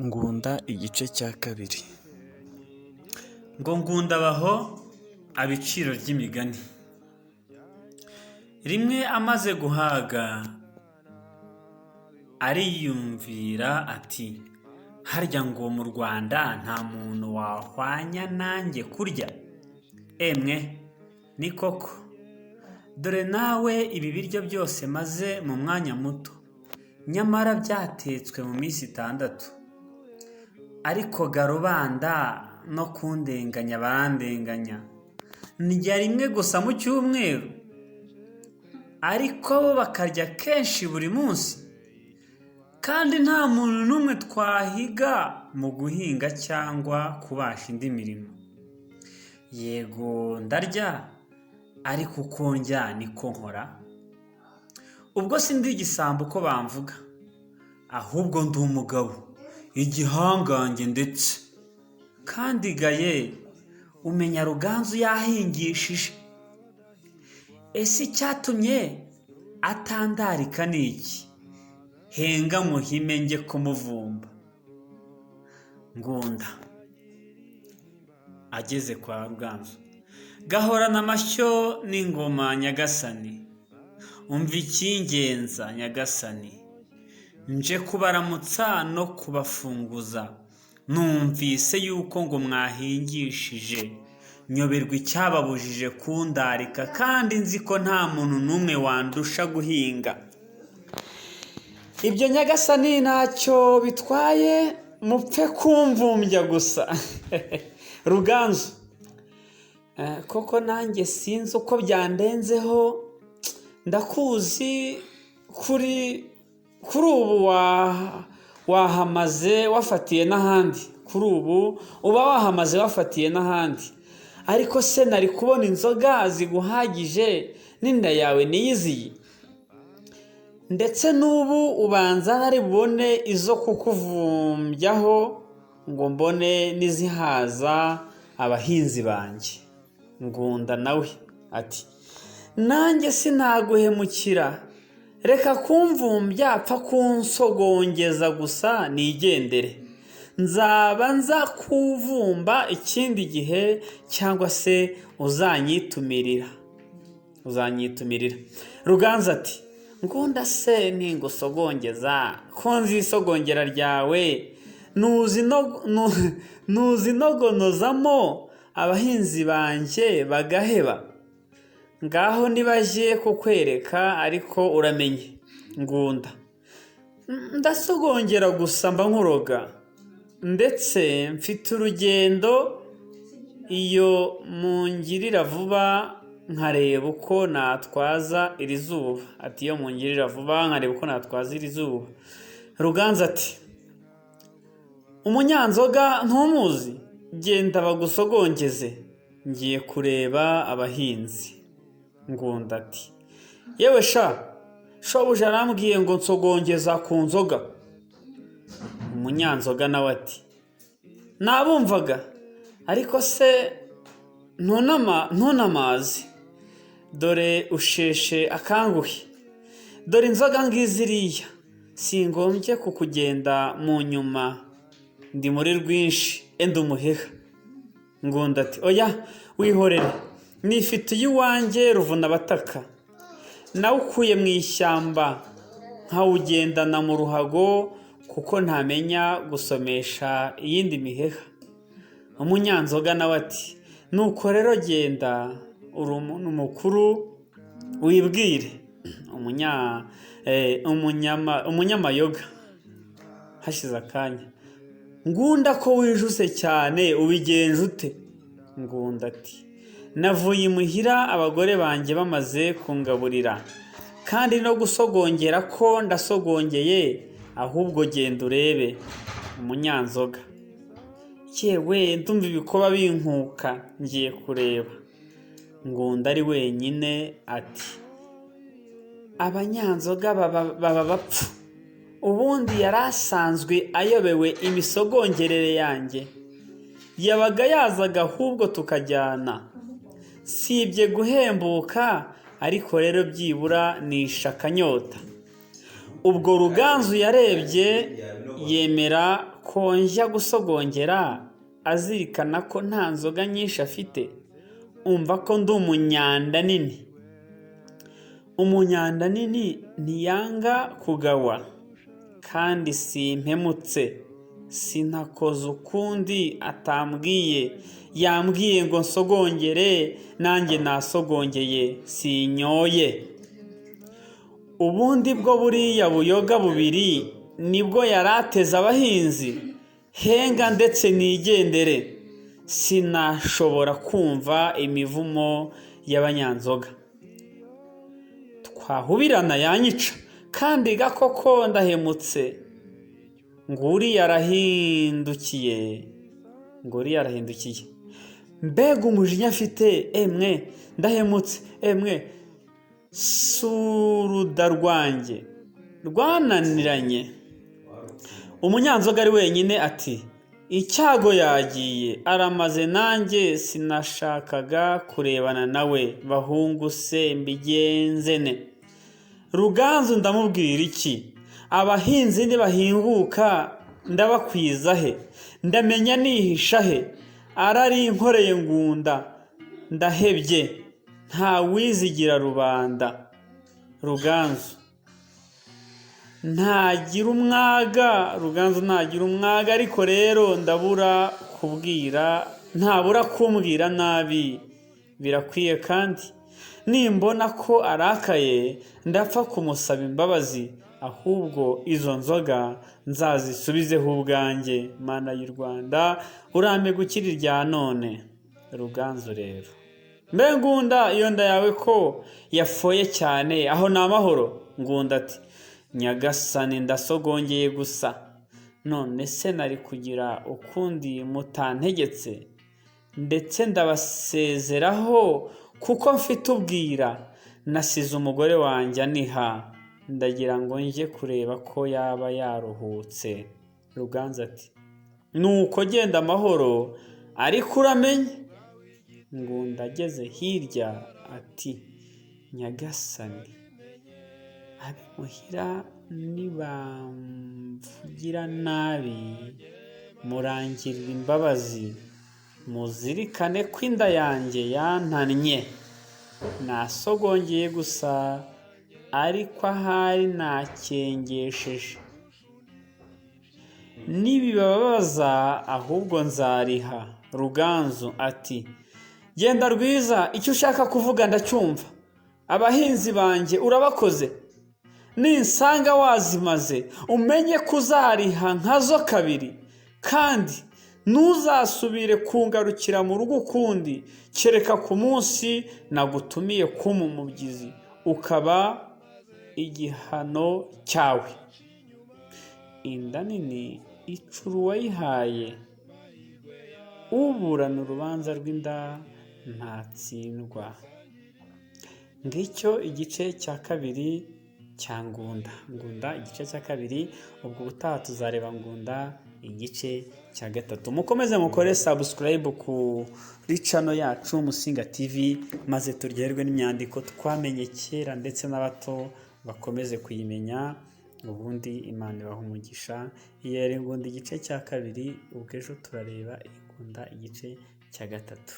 Ngunda igice cya kabiri. Ngo Ngundabaho aba iciro ry'imigani. Rimwe amaze guhaga ariyumvira ati: "Harya ngo mu Rwanda nta muntu wahwanya nanjye kurya? Emwe ni koko, dore nawe ibi biryo byose maze mu mwanya muto, nyamara byatetswe mu minsi 6. Ariko ga rubanda no kundenganya barandenganya, ndya rimwe gusa mu cyumweru, ariko bo bakarya kenshi buri munsi, kandi nta muntu n'umwe twahiga mu guhinga cyangwa kubasha indi mirimo. Yego ndarya, ariko uko ndya niko nkora. Ubwo sindi igisambo uko bamvuga, ahubwo ndi umugabo, igihangange ndetse. Kandi ga ye, umenya Ruganzu yahingishije. Ese icyatumye atandarika ni iki? Henga muhime njye kumuvumba." Ngunda ageze kwa Ruganzu: "Gahorana amashyo n'ingoma nyagasani, umva ikingenza nyagasani, nje kubaramutsa no kubafunguza. Numvise yuko ngo mwahingishije, nyoberwa icyababujije kundarika, kandi nzi ko nta muntu n'umwe wandusha guhinga." "Ibyo nyagasani ntacyo bitwaye, mupfe kumvumbya gusa." Ruganzu: "Koko nanjye sinzi uko byandenzeho, ndakuzi kuri ubu wahamaze wafatiye n'ahandi, kuri ubu uba wahamaze wafatiye n'ahandi. Ariko se nari kubona inzoga ziguhagije n'inda yawe niyiziye? Ndetse n'ubu ubanza ntari bubone izo kukuvumbyaho ngo mbone n'izihaza abahinzi banjye." Ngunda nawe ati: "Nanjye sinaguhemukira, reka kumvumbya, pfa kunsogongeza gusa nigendere. Nzaba nza kuvumba ikindi gihe, cyangwa se uzanyitumirira uzanyitumirira." Ruganzu ati: "Ngunda se ningusogongeza, ko nzi isogongera ryawe, ntuzinogonozamo abahinzi banjye bagaheba? Ngaho nibajye kukwereka, ariko uramenye Ngunda, ndasogongera gusa mba nkuroga. Ndetse mfite urugendo, iyo mungirira vuba nkareba uko natwaza iri zuba." Ati: "Iyo mungirira vuba nkareba uko natwaza iri zuba." Ruganzu ati: "Umunyanzoga ntumuzi? Genda bagusogongeze, ngiye kureba abahinzi." Ngunda ati: "Yewe sha, shobuja arambwiye ngo nsogongeza ku nzoga." Umunyanzoga nawe ati: "Nabumvaga, ariko se ntunamazi? Dore usheshe akanguhe, dore inzoga ngiziriya, singombye kukugenda mu nyuma, ndi muri rwinshi, enda umuheha." Ngunda ati: "Oya wihorere, nifitiye iwanjye ruvuna abataka, nawukuye mu ishyamba nkawugendana mu ruhago, kuko ntamenya gusomesha iyindi miheha." Umunyanzoga nawe ati: "Nuko rero genda, uri umuntu mukuru wibwire." Umunyamayoga hashize akanya: "Ngunda ko wijuse cyane, ubigenje ute?" Ngunda ati: "Navuye imuhira abagore banjye bamaze kungaburira, kandi no gusogongera ko ndasogongeye, ahubwo genda urebe." Umunyanzoga: "Yewe ndumva ibikoba binkuka, ngiye kureba." Ngunda ari wenyine ati: "Abanyanzoga baba bapfu, ubundi yari asanzwe ayobewe imisogongerere yanjye, yabaga yazaga ahubwo tukajyana. Sibye guhembuka, ariko rero byibura nishe akanyota." Ubwo Ruganzu yarebye yemera Konjya gusogongera azirikana ko nta nzoga nyinshi afite? Umva ko ndi umunyanda nini. Umunyanda nini ntiyanga kugawa, kandi simpemutse, sinakoze ukundi atambwiye. Yambwiye ngo nsogongere, nanjye nasogongeye, sinyoye. Ubundi bwo buriya buyoga bubiri nibwo yari ateze abahinzi? Henga ndetse nigendere, sinashobora kumva imivumo y'abanyanzoga. Twahubirana yanyica, kandi ga koko ndahemutse. Nguriya arahindukiye, nguriya arahindukiye. Mbega umujinya afite! Emwe ndahemutse, emwe si uruda rwanjye rwananiranye. Umunyanzoga ari wenyine ati: icyago yagiye aramaze, nanjye sinashakaga kurebana nawe. Bahungu se mbigenzene? Ruganzu ndamubwira iki? Abahinzi nibahinguka ndabakwiza he? Ndamenya nihisha he? Ararinkoreye Ngunda, ndahebye, ntawizigira rubanda. Ruganzu ntagira umwaga, Ruganzu ntagira umwaga, ariko rero ndabura kubwira, ntabura kumbwira nabi, birakwiye. Kandi nimbona ko arakaye ndapfa kumusaba imbabazi, ahubwo izo nzoga nzazisubizeho ubwanjye. Mana y'u Rwanda, urampe gukira irya none. Ruganzu rero: mbe Ngunda, iyo nda yawe ko yafoye cyane, aho ni amahoro? Ngunda ati: nyagasani, ndasogongeye gusa. None se nari kugira ukundi mutantegetse? Ndetse ndabasezeraho kuko mfite ubwira, nasize umugore wanjye aniha, ndagira ngo njye kureba ko yaba yaruhutse. Ruganzu ati: nuko genda amahoro, ariko uramenye. Ngunda ageze hirya ati: nyagasani, ab'imuhira nibamvugira nabi murangirira imbabazi, muzirikane ko inda yanjye yantannye. Nasogongeye gusa, ariko ahari nakengesheje. Nibibabaza ahubwo nzariha. Ruganzu ati: genda rwiza, icyo ushaka kuvuga ndacyumva. Abahinzi banjye urabakoze. Ninsanga wazimaze umenye ko uzariha nkazo kabiri, kandi ntuzasubire kungarukira mu rugo ukundi, kereka ku munsi nagutumiye kumpa umubyizi, ukaba igihano cyawe. Inda nini icura uwayihaye, uburana urubanza rw'inda ntatsindwa. Ngicyo igice cya kabiri cya Ngunda. Ngunda igice cya kabiri, ubwo ubutaha tuzareba Ngunda igice cya gatatu. Mukomeze mukore subscribe kuri channel yacu Musinga TV, maze turyoherwe n'imyandiko twamenye kera, ndetse n'abato bakomeze kuyimenya. Ubundi Imana ibaha umugisha. Iyi yari Ngunda igice cya kabiri, ubwo ejo turareba Ngunda igice cya gatatu.